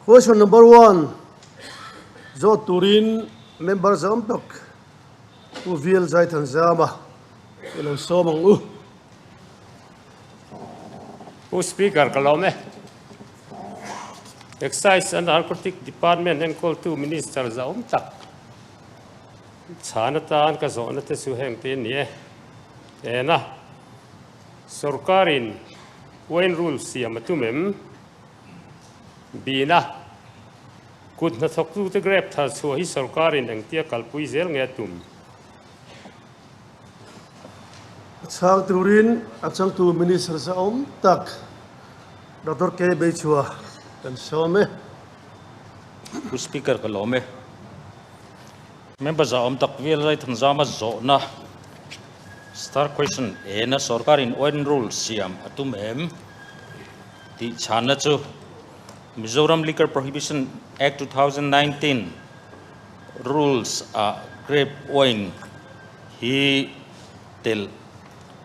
Question number one, Zawt turin member zam tak Pu VL Zaithanzama i lo sawm ang u. Pu Speaker, ka lawm e. Excise and Narcotic Department enkawltu Minister zahawm tak chhan atan ka zawhna te chu heng te a ni e. Ena, Sorkarin Wine Rule siam a tum em? Bina, Kut hnathawktute grep thar chhuah hi sorkarin engtia kalpui zel nge a tum? A chhang turin a changtu Minister zahawm tak Doctor K. Beichhua kan sawm e. Pu Speaker ka lawm e. Member zahawm tak VL Thanzama zawhna Star Question ena sorkarin Oil Rule siam a tum em? Tih chhanna chu Mizoram Liquor Prohibition Act 2019 Rules ah grape wine hi telh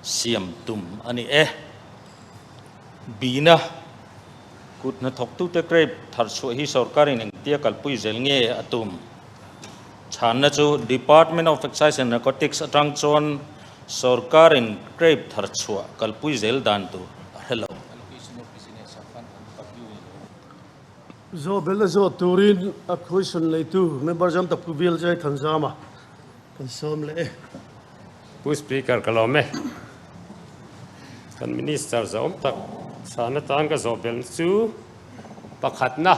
siam tum a ni e. Bina kut hnathawktute grape tharchhuah hi sorkarin engtia kalpui zel nge a tum? Chhanna chu Department of Excise and Narcotics atang chuan sorkarin grape tharchhuah kalpui zel dan tur a hre lo. Zawhbelna zawt turin a question neitu member zam tak Pu Bialjai Thanzama kan sawm leh e. Pu Speaker ka lawm e. Kan Minister zawm tak chhan atan ka zawhbelna chu pakhatna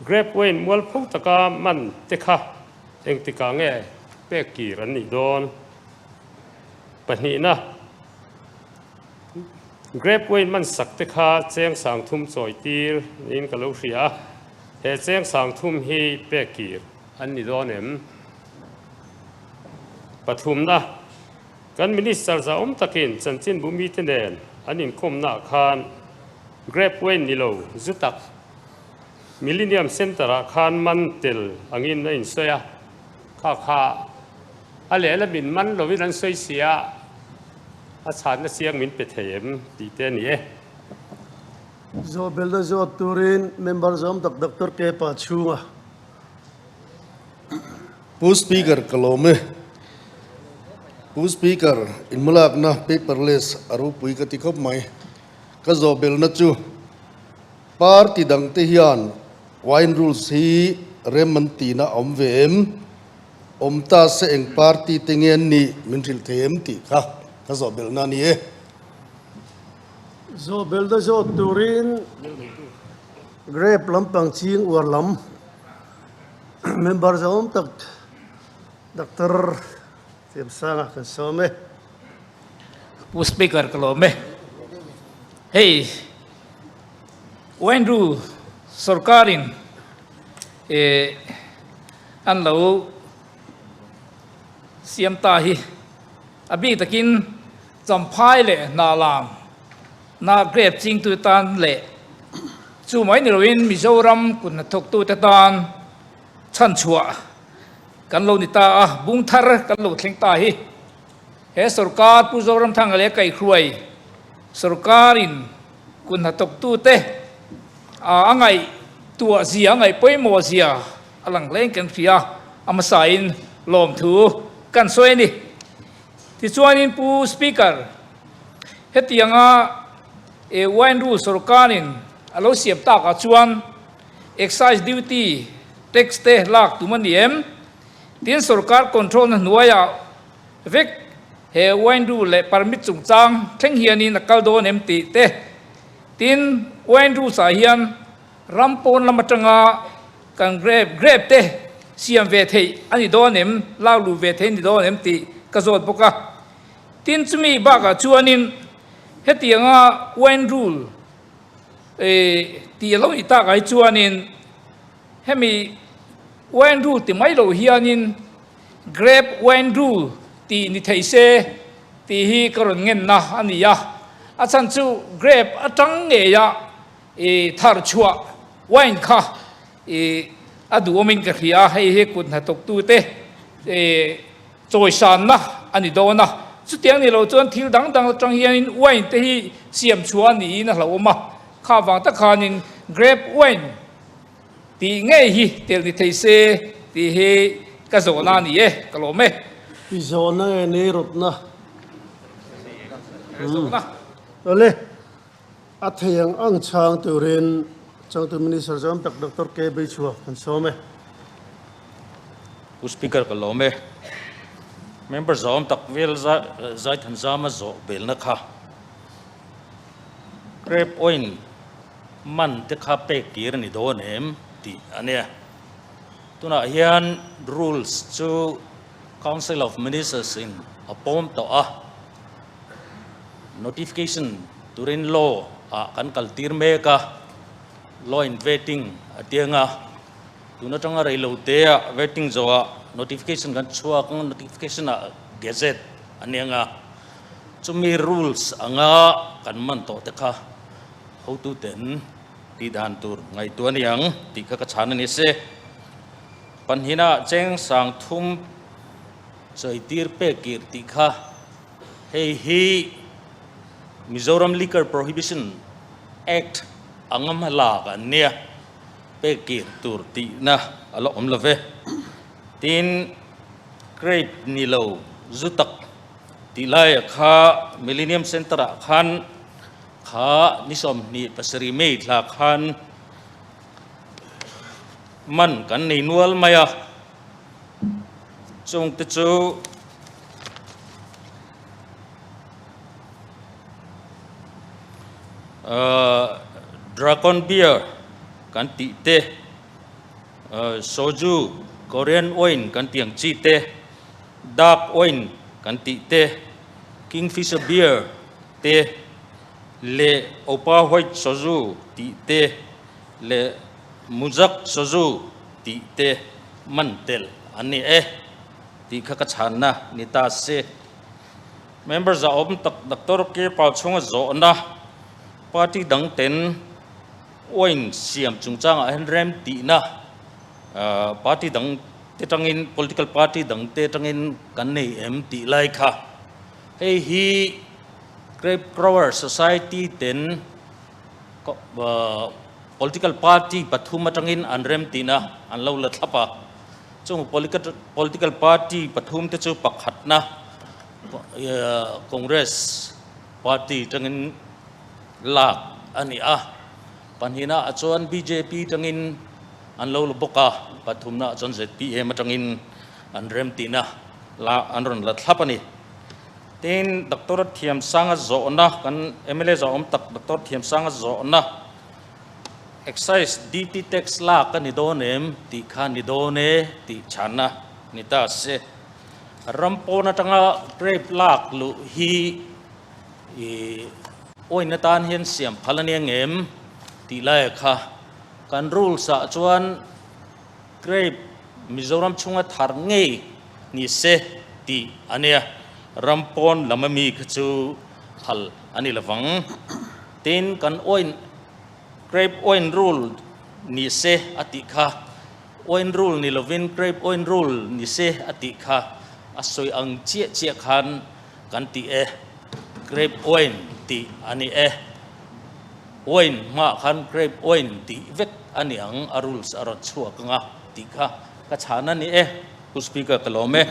Grape wine mualpho taka man te kha engtikah nge pek kir an nih dawn? Pahnihna. Grape wine man sak te kha cheng sang thum chawi tir niin ka lo hria a, he cheng sang thum hi pek kir an ni dawn em? Pathumna, Kan Minister zahawm takin chanchinbu mite nen an inkawmnaah khan grape wine ni lo zu tak Millennium Centre-ah khan man tel angin a insawi a, kha kha a lehlamin man lovin an sawi si a, a chhanna chiang min pe thei em tih te a ni e. Zawhbelna zawt turin member zawm tak Doctor Kepa chhunga. Pu Speaker ka lawm e. Pu Speaker, inhmalakna paperless a ropui ka ti khawp mai. Ka zawhbelna chu Party dangte hian wine rules hi rem an tihna a awm ve em? Awm ta se eng party te nge an nih min hrilh thei em tih kha ka zawh belhna a ni e. Zawh belhna zawt turin grape lampang ching uar lam member zawm tak Doctor Thiamsanga kan sawm e. Pu Speaker ka lawm e. Hei Wine sorkarin eh an lo siam ta hi a bik takin Champhai leh Hnalang na grape chingtu tan leh chu mai ni loin Mizoram kut hnathawktute tan chhanchhuah kan lo ni ta a, bung thar kan lo thleng ta hi. He sorkar Pu Zoramthanga leh Kaihruai sorkarin kut hnathawktute a ngaihtuah zia, a ngaih pawimawh zia a lang hle in kan hria a, a hmasain lawmthu kan sawi a ni. Tichuanin Pu Speaker, hetianga Wine Rule sorkarin a lo siam takah chuan Excise Duty tax te lak tum a ni em? Tin sorkar control na hnuaiah Vek, he wine rule leh permit chungchang thleng hianin a kal dawn em tih te, tin wine rules ah hian ram pawn lam atanga kan grape grape te siam ve theih a ni dawn em, lak luh ve theih a ni dawn em tih ka zawt bawk a. Tin chumi bakah chuanin hetianga wine rule tih a lo nih takah hi chuanin hemi wine rule ti mai loh hianin Grape wine rule tih ni thei se tih hi ka rawn ngenna a ni a, a chhan chu grape atang ngeia i thar chhuah wine kha i a duhawmin ka hria a, hei hi kut hnathawktute i chawisanna a ni dawn a, chutiang ni lo chuan thil dang dang atang hianin wine te hi siam chhuah a niin a hlauhawm a, kha vang tak khanin grape wine. Tih ngei hi tel ni thei se tih hi ka zawhna a ni e, ka lawm e. I zawhna nge ni rawtna? Ka zawhna. Awle, a thei ang ang chhang turin Changtu Minister zawm tak Doctor K. Beichhua kan sawm e. Pu Speaker ka lawm e. Member zawm tak vel Zaithanzama zawh belna kha Grape oil man te kha pek tir a ni dawn em tih a nia. Tunah hian rules chu Council of Ministers in a pawm tawh a, notification turin law ah kan kal tir mek a, law in vetting a tiang a, tun atanga rei lo te ah vetting zawhah notification kan chhuak ang, notification ah gazette a niang a, chumi rules anga kan man tawh te kha Hotuten tih dan tur ngaihtuah a ni ang tih kha ka chhan a ni se. Panhina cheng sang thum chawitir pek kir tih kha hei hi Mizoram Liquor Prohibition Act anga hma lak an nia, pek kir tur tihna a la awm lo ve. Tin, grape ni lo zu tak tih laia kha Millennium Centre ah khan Kha ni 27 May thla khan man kan nei nual mai a, chungte chu Dragon Beer kan tih te, Soju, Korean Wine kan tih ang chi te, Dark Wine kan tih te, Kingfisher Beer te leh Opa White Soju tih te leh Muzak Soju tih te man tel an ni e tih kha ka chhanna ni ta se. Member zahawm tak Doctor K Pal chhunga zawhna party dang ten wine siam chungchangah hian rem tihna party dang te tangin political party dang te tangin kan nei em tih lai kha. Hei hi Grape Grower Society ten political party pathum atangin an rem tihna an lo la thlap a. Chung political party pathum te chu pakhatna Congress party tangin lak a ni a, pahnihna ah chuan bjp tangin an lo la bawk a, pathumna ah chuan zpm atangin an rem tihna la an rawn la thlap a ni. Tin, Doctor Thiamsanga zawhna, kan mla zawh awm tak Doctor Thiamsanga zawhna, Excise duty tax lak a ni dawn em tih kha ni dawn e tih chhanna ni ta se. Ram pawn atanga grape lak luh hi i awina tan hian siam phal a nia ngem tih laia kha kan rules ah chuan Grape Mizoram chhunga thar ngei ni se tih a nia, ram pawn lam ami kha chu phal a ni lovang. Tin, kan oin grape oin rule ni se a tih kha, oin rule ni lovin grape oin rule ni se a tih kha a sawi ang chiah chiah khan kan ti e, grape oin tih a ni e. Wine hmaah khan grape wine tih vek a ni ang, a rules a rawn chhuak ang a tih kha ka chhan a ni e, Pu Speaker ka lawm e.